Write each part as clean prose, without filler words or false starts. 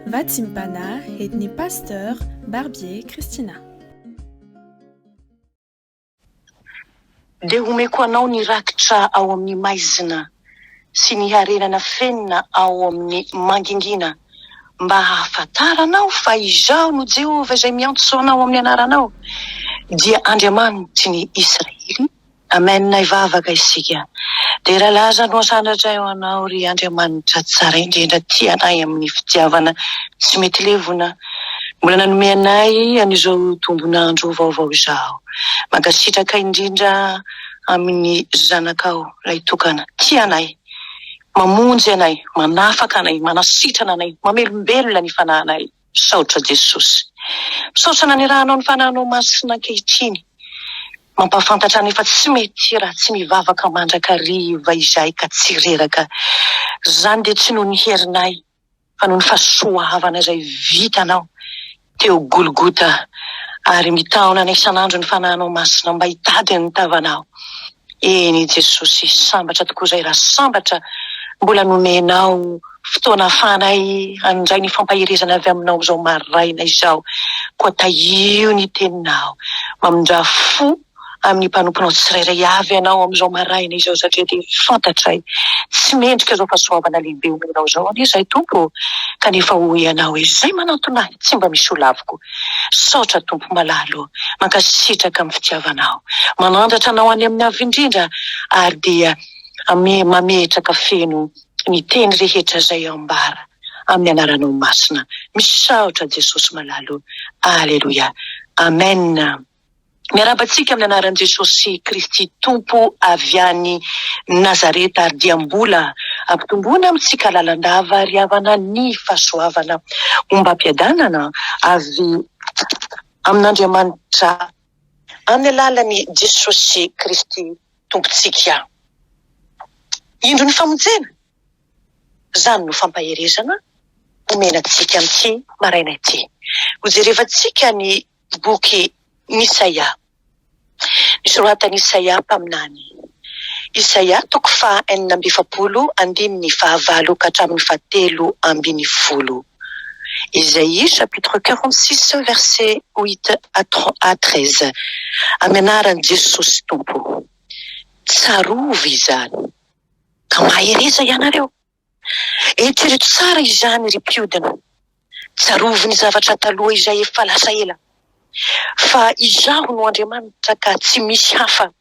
Vatsimpana et pasteur Barbier Christina. Dia homeko anao ny rakitra ao amin'ny maizina sy ny harena nafenina ao amin'ny mangingina, mba hahafantaranao fa Izaho no Jehovah izay miantso anao amin'ny anaranao, dia Andriamanitry ny Israely. Amen hivavaka isika. Dera laza no asandratra eo anao ry Andriamanitra tsara indrindra tia anay amin'ny fitiavana tsy mety levona. Mbola nanome anay an'izao tombon'andro vaovao izao. Mankasitraka indrindra amin'ny zanakao lahitokana tia anay, mamonjy anay, manafaka anay, manasitrana anay, mamelombelona ny fanahinay. Misaotra Jesosy. Misaotra nanirahanao ny Fanahinao Masina ankehitriny. Mampahafantatra anay fa tsy mety raha tsy mivavaka mandrakariva izahay ka tsy reraka. Izany dia tsy noho ny herinay fa noho ny fahasoavana izay vitanao teo Golgota ary mitaona anay isan'andro ny Fanahinao Masina mba hitady ny tavanao. Eny Jesosy, sambatra tokoa izay raha sambatra mbola nomenao fotoana ahafahanay handray ny fampaherezana avy aminao amin'izao maraina izao. Koa tahio ny teninao. Mamindrà fo amin'ny mpanomponao tsirairay avy ianao amin'izao maraina izao satria dia fantatray tsy mendrika izao fahasoavana lehibe omenao izao anie izahay Tompo ô, kanefa hoy ianao hoe izay manantona ahy tsy mba misy ho laviko. Misaotra Tompo malala ô, mankasitraka amin'ny fitiavanao. Manandratra anao any amin'ny avo indrindra ary dia mametraka feno ny teny rehetra izay ambara amin'ny anaranao masina. Misaotra Jesosy malala ô. Aleloia. Amen. Miarahaba antsika amin'ny anaran'i Jesosy Kristy Tompo avy any Nazareta ary dia mbola ampitomboina amintsika lalandava ry havana ny fahasoavana ombam-piadanana avy amin'Andriamanitra amin'ny alalan'i Jesosy Kristy Tompontsika. Indro ny famonjena, izany no fampaherezana omena antsika amin'ity maraina ity. Hojerevantsika ny Boky ny Isaia. Nosoratan'i Isaia mpaminany. Isaia toko faha 46 andininy fahavalo ka hatramin'ny fahatelo ambinifolo. Isaïe chapitre 46 verset 8 à 13. Amin'ny anaran'i Jesosy Tompo. Tsarovy izany ka mahereza ianareo. Eritrereto tsara izany ry mpiodina. Tsarovy ny zavatra taloha izay efa lasa ela. Fa Izaho no Andriamanitra ka tsy misy hafa.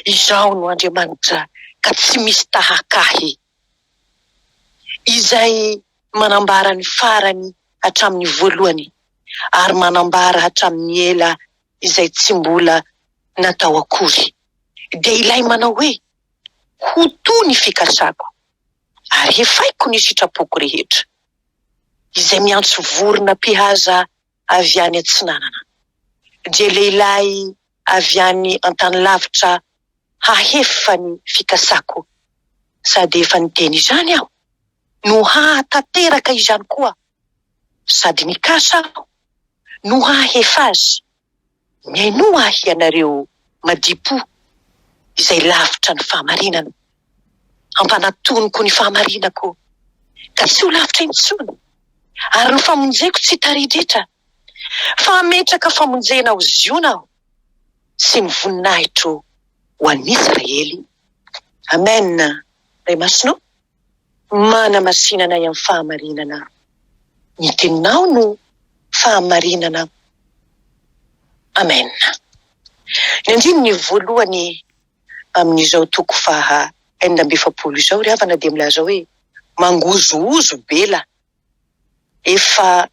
Izaho no Andriamanitra ka tsy misy tahaka Ahy. Izay manambara ny farany hatramin'ny voalohany ary manambara hatramin'ny ela izay tsy mbola natao akory. Dia ilay manao hoe, Ho to ny fikasako, ary hefaiko ny sitrapoko rehetra. Izay miantso vorona mpihaza avy any atsinanana, dia lehilahy avy any an-tany lavitra hahefa ny fikasako, sady efa niteny izany aho, no hahatanteraka izany koa, sady nikasa aho, no hahefa azy. Mihainoa ahy ianareo madipo izay lavitra ny fahamarinana. Hampanatoniko ny fahamarinako ka tsy ho lavitra intsony, ary ny famonjeko tsy hitari-dretra. Fa hametraka famonjena ao Ziona aho sy ny voninahitro ho an'i Israely. Amen. Ray Masina ô, manamasina anay amin'ny fahamarinana. Ny teninao no fahamarinana. Amen. Ny andininy voalohany amin'izao toko faha 46 izao ry havana dia milaza hoe mangozohozo bela efa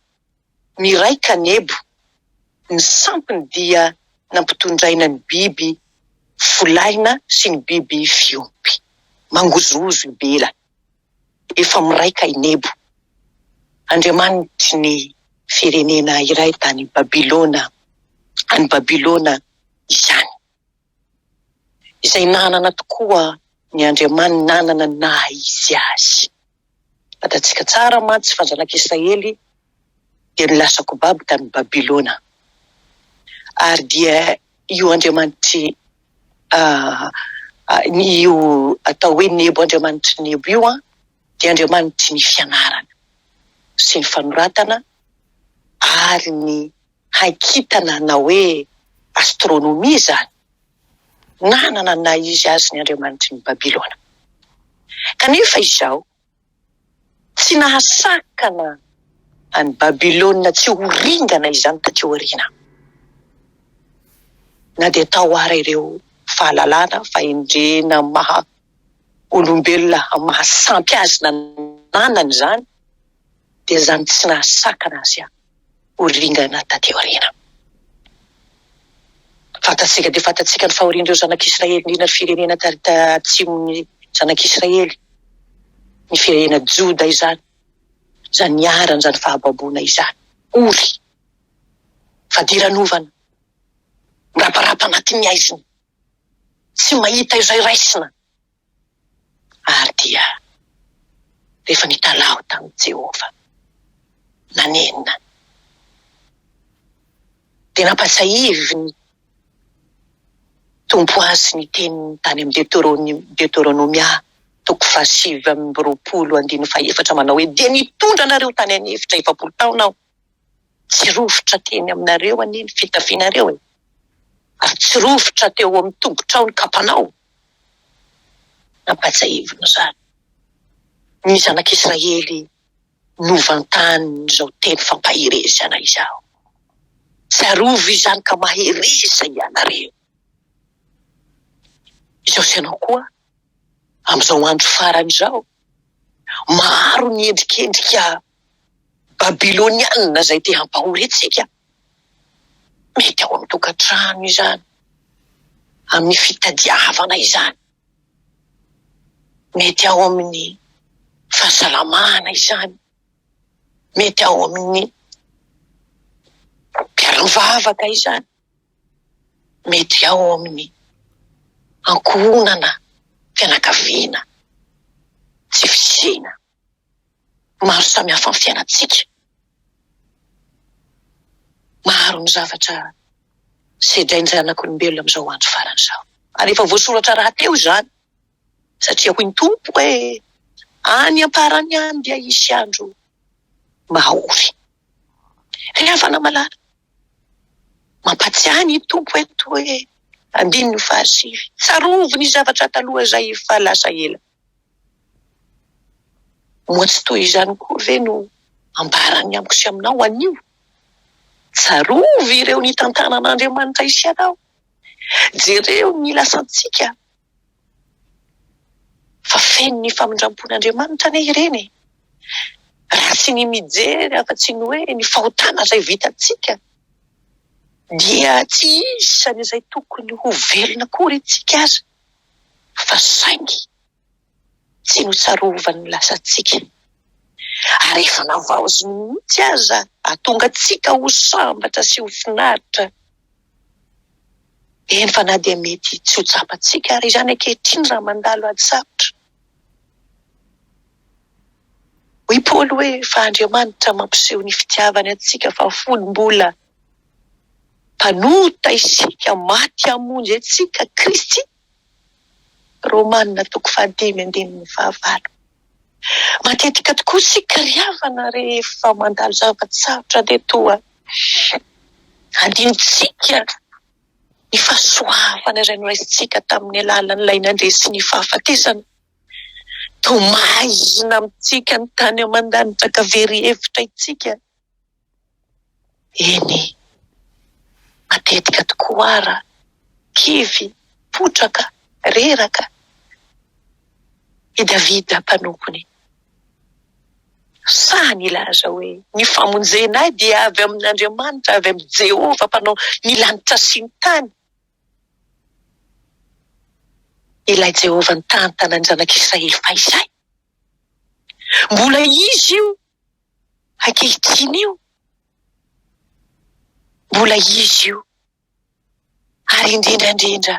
miray kanebo, ny sampiny dia nampitondraina ny biby folahina sy ny biby fiompy. Mangozohozo i Bela. Efa miraika i Nebo, andriamanitry ny firenena iray tany Babylona, any Babylona izany. Izay nanana tokoa ny andriamaniny nanana ny naha izy azy. Fantatsika tsara mantsy fa ny zanak'Israely dia nilatsako babo tany Babylona. Ary dia io andriamanitry io atao hoe Nebo andriamanitry Nebo io dia andriamanitry ny fianarana. sy ny fanoratana ary ny haikintana na hoe astronomia izany. Nanana ny naha izy azy ny andriamanitry ny Babylona. Kanefa izao, tsy nahasakana an'i Babylona tsy ho ringana izany taty aoriana. Na dia tao ara ireo fahalalana, fahendrena maha olombelona maha sampy azy nananany izany, dia izany tsy nahasakana azy ho ringana taty aoriana. Fantatsika dia fantatsika ny fahorian'ireo zanak'Israely, indrindra ny firenena atsimon'ny zanak'Israely, ny firenena Joda izany, izany niharan'izany fahababoana izany. Ory, fadiranovana, miraparapa anatin'ny haizina, tsy mahita izay raisina. Ary dia rehefa nitalaho tamin'i Jehovah, nanenina, dia nampahatsiahivin'ny Tompo azy ny teniny tany amin'ny Deoteronomia toko faha-29 andininy fahefatra manao hoe, Dia nitondra anareo tany an'efitra 40 taona Aho, Tsy rovitra teny aminareo anie ny fitafianareo e! Ary tsy rovitra teo amin'ny tongotrao ny kapanao. Nampahatsiahivina izany ny zanak'Israely novantanin'izao teny fampaherezana izao, Tsarovy izany ka mahereza ianareo. Izao sy ianao koa, amin'izao andro farany izao, maro ny endrikendrika Babylonianina izay te hampahory antsika. Mety ao amin'ny tokantrano izany, amin'ny fitadiavana izany, mety ao amin'ny fahasalamana izany, mety ao amin'ny mpiara-mivavaka izany, mety ao amin'ny ankohonana, fianakaviana, tsy fisiana. Maro samihafa ny fiainantsika. Maro ny zavatra sedrain'ny zanak'olombelona amin'izao andro farany izao. Ary efa voasoratra rahateo izany, satria hoy ny Tompo hoe, Any am-parany any dia hisy andro mahory. Ry havana malala, mampatsiahy ny Tompo eto hoe, andininy fahasivy, Tsarovy ny zavatra taloha izay efa lasa ela. Moa tsy toy izany koa ve no ambarany amiko sy aminao anio? Tsarovy ireo nitantanan'Andriamanitra hisy anao. Jereo ny lasantsika fa feno ny famindram-pon'Andriamanitra anie ireny e! Raha tsy ny mijery afa-tsy ny hoe ny fahotana izay vitantsika dia tsy isan'izay tokony ho velona akory isika aza. fa saingy tsy notsarovany ny lasantsika ary efa navaoziny mihitsy aza hahatonga antsika ho sambatra sy ho finaritra, eny fa na dia mety tsy ho tsapantsika ary izany ankehitriny raha mandalo ady sarotra. Hoy Paoly hoe fa Andriamanitra mampiseho ny fitiavany antsika fa fony mbola Mpanota isika, maty hamonjy antsika Kristy. Romana toko fahadimy andininy fahavalo. Matetika tokoa isika ry havana rehefa mandalo zava-tsarotra dia toa adinontsika ny fahasoavana izay noraisintsika tamin'ny alalan'ilay nandresy ny fahafatesana. Toa maizina amintsika ny tany aman-danitra ka very hevitra isika. Eny, matetika tokoa ara, kivy, potraka, reraka i Davida mpanompony. Sahy nilaza hoe, Ny famonjena ahy dia avy amin'Andriamanitra, avy amin'i Jehovah Mpanao ny lanitra sy ny tany. Ilay Jehovah nitantana ny zanak'Israely fahizay. Mbola izy io ankehitriny io, mbola izy io, ary indrindra indrindra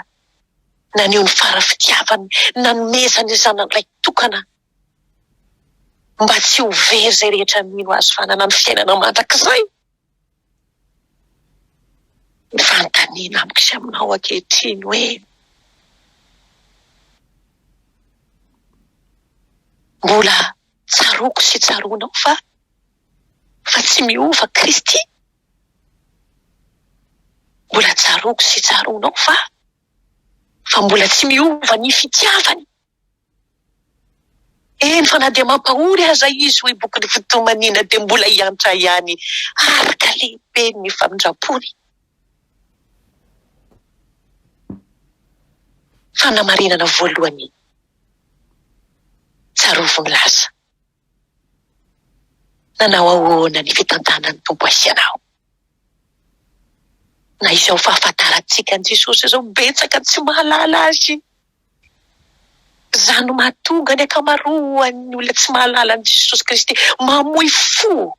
naneho ny fara-fitiavany nanomezany ny zanany lahy tokana mba tsy ho very izay rehetra mino azy fa hanana ny fiainana mandrakizay. Ny fanontaniana amiko sy aminao ankehitriny hoe mbola tsaroako sy tsaroanao fa. Fa tsy miova Kristy. Mbola tsaroako sy tsaroanao va fa mbola tsy miova ny fitiavany? Eny fa na dia mampahory aza izy hoy bokin'ny fitomaniana dia mbola hiantra ihany araka lehibe ny famindram-pony. Fanamarinana voalohany, tsarovy ny lasa. Nanao ahoana ny fitantanan'ny Tompo ahy sy anao? Na izao fahafantarantsika an'i Jesosy izao, betsaka ny tsy mahalala Azy. Izany no mahatonga ny ankamaroan'ny olona tsy mahalala an'i Jesosy Kristy mamoy fo,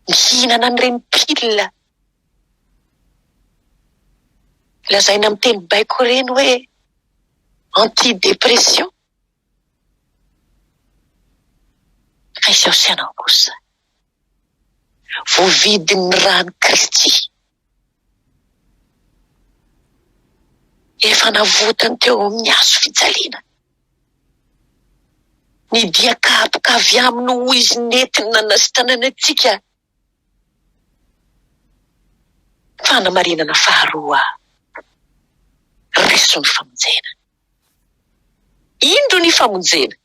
mihinana an'ireny pile lazaina amin'ny teny baiko ireny hoe anti-dépression. Fa izaho sy ianao kosa voavidin'ny ran'i Kristy. Efa navotany teo amin'ny hazo fijaliana. Ny dia kapoka avy aminy ho izy nentiny nanasitranana antsika. Fanamarinana faharoa, raiso ny famonjena. Indro ny famonjena,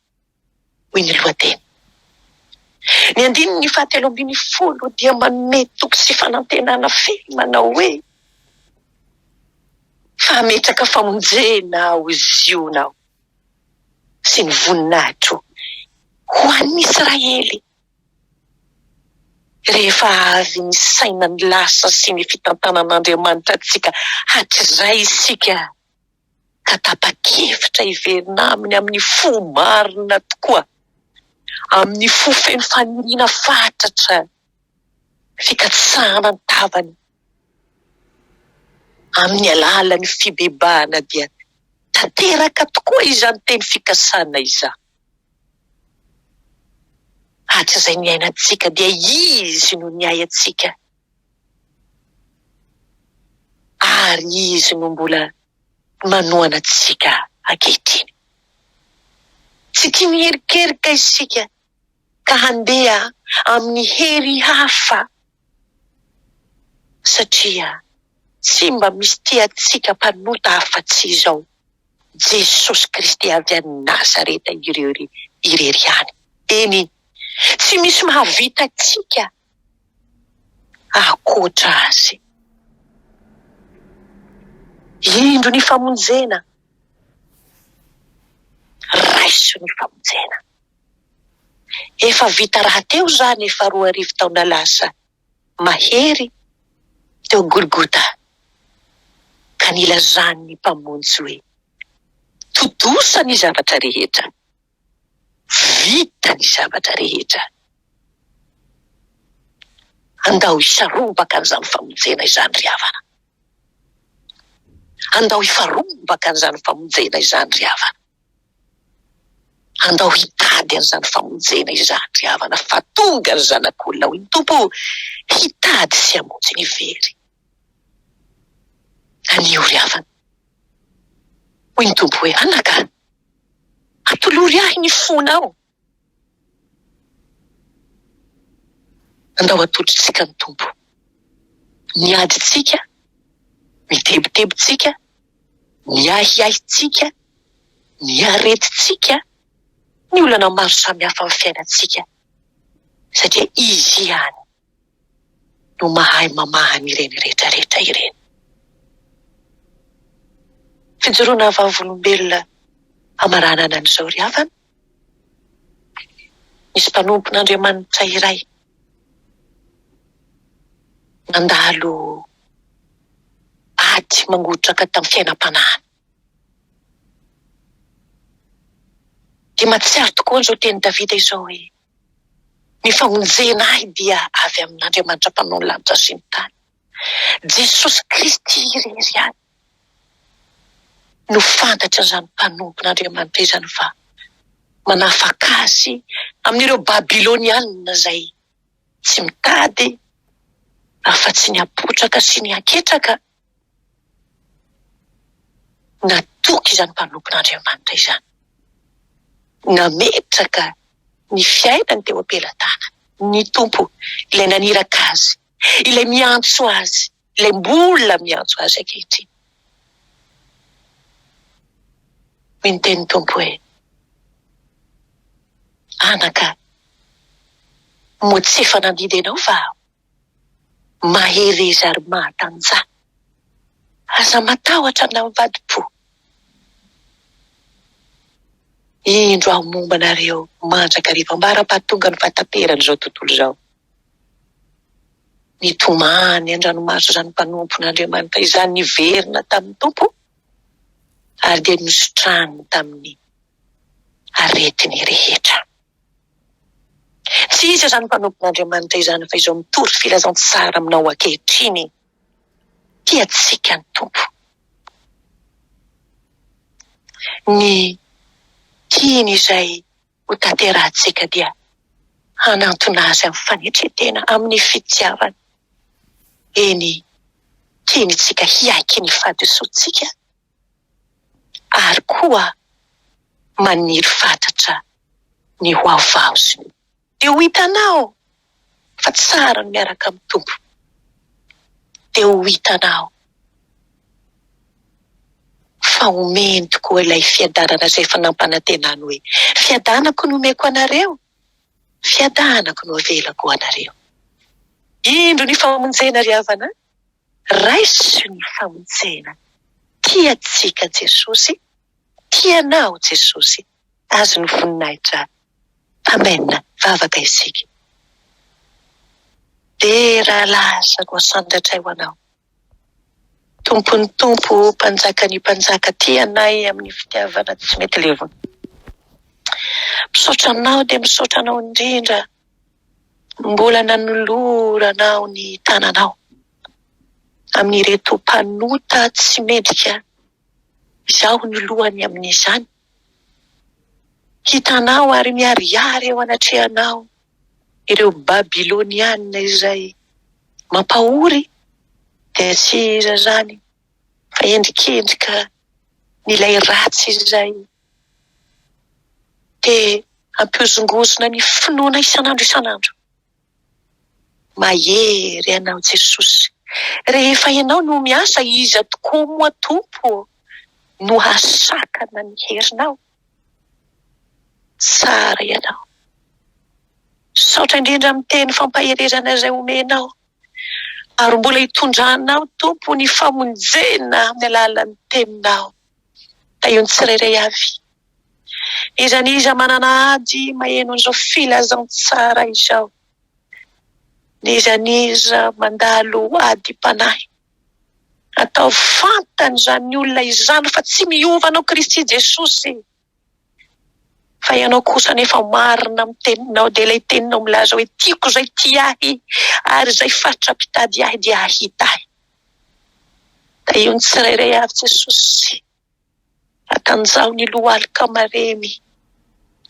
hoy ny lohateny. Ny andininy fahatelo 13 dia manome toky sy fanantenana feno manao hoe, Fa hametraka famonjena ao Ziona Aho sy ny voninahitro ho an'ny Israely. Rehefa avy nisaina ny lasa sy ny fitantanan'Andriamanitra antsika hatrizay isika, ka tapa-kevitra hiverina aminy amin'ny fo marina tokoa, amin'ny fo feno faniriana fatratra, fikatsahana ny tavany, amin'ny alalan'ny fibebahana dia tanteraka tokoa izany teny fikasana izany. Hatrizay niainantsika dia Izy no niahy antsika. Ary Izy no mbola manohana antsika ankehitriny. Tsy tia miherikerika isika ka handeha amin'ny hery hafa satria tsy mba misy tia antsika mpanota afa-tsy izao Jesosy Kristy avy any Nazareta irery irery ihany. Eny, tsy misy mahavita antsika ankoatra azy. Indro ny famonjena, raiso ny famonjena. Efa vita rahateo izany efa 2000 taona lasa mahery teo Golgota ka nilazan'ny Mpamonjy hoe, Tontosa ny zavatra rehetra. Vita ny zavatra rehetra. Andao hisarombaka an'izany famonjena izany ry havana. Andao hifarombaka an'izany famonjena izany ry havana. Andao hitady an'izany famonjena izany ry havana fa tonga ny zanak'olona hoy ny Tompo hitady sy hamonjy ny very. Anio ry havana. Hoy ny Tompo hoe, Anaka, atolory ahy ny fonao. Andao atolotritsika ny Tompo. Ny adintsika, ny tebitebintsika, ny ahiahintsika, ny aretintsika, ny olana maro samihafa amin'ny fiainantsika, satria Izy ihany no mahay mamaha an'ireny rehetrarehetra ireny. Fijoroana vavolombelona hamaranana an'izao ry havana, nisy mpanompon'Andriamanitra iray nandalo ady mangotraka tamin'ny fiainam-panahiny. Dia mahatsiaro tokoa an'izao tenin'i Davida izao hoe, Ny famonjena ahy dia avy amin'Andriamanitra Mpanao ny lanitra sy ny tany. Jesosy Kristy irery ihany no fantatra izany mpanompon'Andriamanitra izany fa manafaka azy amin'ireo Babylonianina izay tsy mitady afa-tsy ny hapotraka sy ny haketraka. Natoky izany mpanompon'Andriamanitra izany. Nametraka ny fiainany teo am-pelatanany. ny Tompo, ilay naniraka azy, ilay miantso azy, ilay mbola miantso azy ankehitriny. Hoy ny tenin'ny Tompo hoe, Anaka, moa tsy efa nandidy anao va aho? Mahereza ary mahatanjaha. Aza matahotra na mivadi-po. Indro aho momba anareo mandrakariva ambara-pahatonga ny fahataperan'izao tontolo izao. Nitomany an-dranomaso izany mpanompon'Andriamanitra izany niverina tamin'ny Tompo ary dia nositrany tamin'ny aretiny rehetra. Tsy iza izany mpanompon'Andriamanitra izany fa izao mitory filazantsara aminao ankehitriny. Tia antsika ny Tompo. Ny tiany izay ho tanterahantsika dia hanantona Azy amin'ny fanetren-tena, amin'ny fitiavana. Eny, tiany isika hiaiky ny fahadisoantsika ary koa maniry fatratra ny ho havaoziny. Dia ho hitanao fa tsara ny miaraka amin'ny Tompo. Dia ho hitanao fa omeny tokoa ilay fiadanana izay efa nampanantenany hoe, Fiadanako no omeko anareo, fiadanako no avelako ho anareo. Indro ny famonjena ry havana. Raiso ny famonjena. Tia antsika Jesosy, tia anao Jesosy, Azy ny voninahitra. Amen. Vavaka isika. Dera laza no asandratray ho anao. Tompon'ny Tompo, Mpanjakan'ny mpanjaka, tia anay amin'ny fitiavana tsy mety levona. Misaotra anao dia misaotra anao indrindra. Mbola nanoloranao ny tananao amin'ireto mpanota tsy mendrika, izaho no lohany amin'izany. Hitanao ary miharihary eo anatrehanao ireo Babyloniana izay mampahory, dia tsy iza izany fa endrikendrika n'ilay ratsy izay te hampihozongozona ny finoana isan'andro isan'andro. Mahery Ianao Jesosy. Rehefa Ianao no miasa, iza tokoa moa Tompo no hahasakana ny herinao? Tsara Ianao. Misaotra indrindra amin'ny teny fampaherezana izay omenao. Ary mbola hitondranao Tompo ny famonjena amin'ny alalan'ny teninao. Tahio ny tsirairay avy. N'iza n'iza manana ady maheno an'izao filazantsara izao. N'iza n'iza mandalo adim-panahy. Ataovy fantany izany olona izany fa tsy miova anao Kristy Jesosy. Fa ianao kosa anefa marina amin'ny teninao dia ilay teninao milaza hoe tiako izay tia ahy ary izay fatra-pitady ahy dia hahita ahy. Tahio ny tsirairay avy Jesosy. Atanjaho ny lohalika maremy.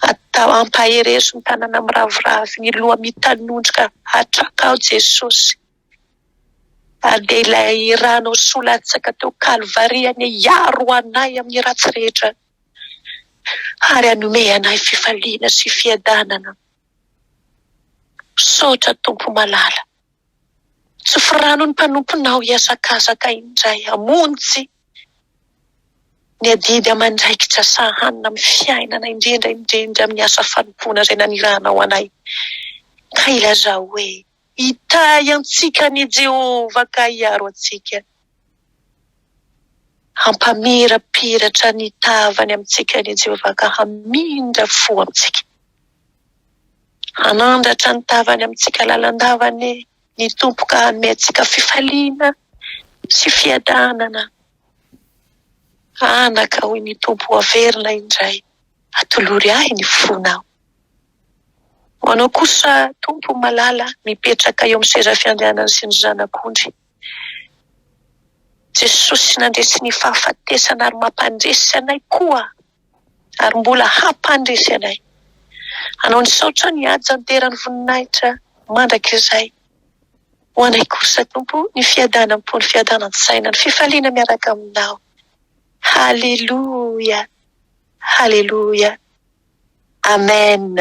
Atao ampaherezo ny tanana miraviravy, ny loha mitanondrika hatrakao Jesosy. Ary dia ilay ranao soa latsaka teo Kalvary anie hiaro anay amin'ny ratsy rehetra ary hanome anay fifaliana sy fiadanana. Misaotra Tompo malala. Tsofy rano ny mpanomponao hihazakazaka indray hamonjy ny adidy amandraikitra sahanina amin'ny fiainana indrindra indrindra amin'ny asa fanompoana izay nanirahanao anay. Ka ilazao hoe, Hitahy antsika anie Jehovah ka hiaro antsika. Hampamirapiratra ny tavany amintsika anie Jehovah ka hamindra fo amintsika. Hanandratra ny tavany amintsika lalandava anie ny Tompo ka hanome antsika fifaliana sy fiadanana. Anaka, hoy ny Tompo, averina indray, atolory ahy ny fonao. Ho anao kosa, Tompo malala, mipetraka eo amin'ny seza fiandrianana sy ny Zanak'ondry. Jesosy nandresy ny fahafatesana ary mampandresy anay koa ary mbola hampandresy anay. Anao ny saotra, ny haja, ny dera, ny voninahitra mandrakizay. Ho anay kosa, Tompo, ny fiadanam-po, ny fiadanan-tsaina, ny fifaliana miaraka aminao. Haleloia! Haleloia! Amen!